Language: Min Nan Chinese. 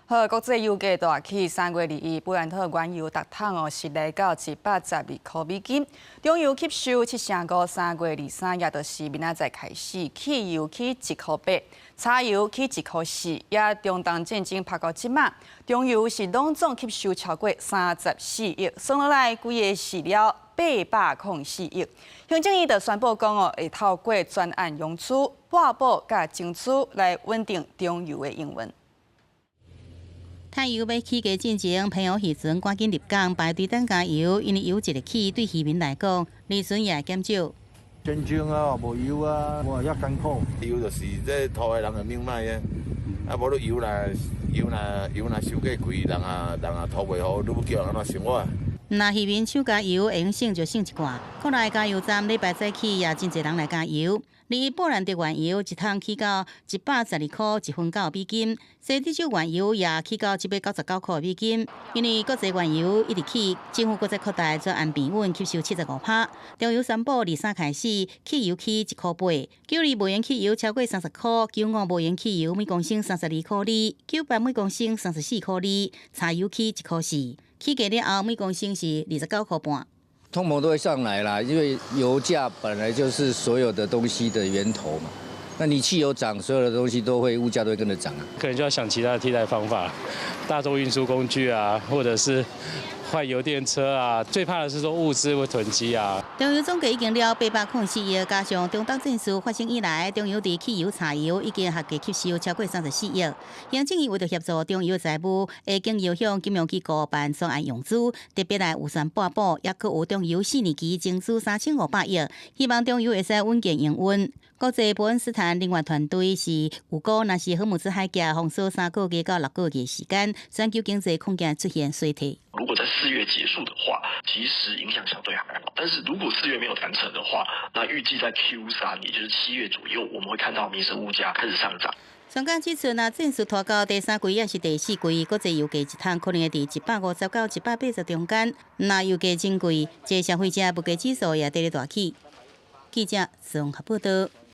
好，國際油價大起，3月21，布蘭特原油逐桶哦是來到112塊美金。中油吸收七成五，3月23，也就是明仔載開始，汽油起1塊8，柴油起1塊4，也中東戰爭拍到這馬，中油是攏總吸收超過34億，算落來規个是了804億。行政院就宣布講哦，會透過專案融資、撥補佮增資來穩定中油的營運。柴油欲起價進前，澎湖漁船趕緊入港排隊等加油，因為油一个起，對漁民來講，利潤也會減少。戰爭啊，無油啊，哇，遐艱苦。油就是這塗的人的命脈啊，啊，無你油若油若油若傷過貴，人啊人啊塗袂好，你欲叫人按怎生活？若漁民搶加油，會用省就省一寡。國內加油站禮拜早起也真濟人來加油。而布蘭特原油一桶起到112塊1分9美金，西德州原油也起到199塊美金。因為國際原油一直起，政府閣再擴大專案平穩吸收75%。中油宣布23開始，汽油起1塊8，92無鉛汽油超過30塊，95無鉛汽油每公升32塊2，98每公升34塊2，柴油起1塊4，起價了後每公升是29塊半。通膨都會上來啦，因為油價本來就是所有的東西的源頭嘛。那你汽油漲，所有的東西都會物價都會跟着漲啊。可能就要想其他的替代方法，大眾運輸工具啊，或者是換油電車啊。最怕的是說物資會囤積啊。中油總計已經了804億，加上中東戰事發生以來，中油佇汽油、柴油已經合計吸收超過34億。行政院為著協助中油財務，會經由向金融機構辦專案融資，特別來預算撥補，抑閣有中油四年期增資3500億，希望中油會使穩健營運。國際伯恩斯坦能源團隊是預估，若是荷姆茲海峽封鎖3個月到6個月時間，全球經濟恐驚出現衰退。如果在四月結束的話，其實影響相對還好。但是如果四月沒有談成的話，那預計在 Q3，也就是7月左右，我們會看到民生物價開始上漲。專家指出，若戰事拖到第三季抑是第四季，國際油價一桶可能會佇150到180中間。若油價真貴，這消費者物價指數也佇咧大起。記者綜合報道。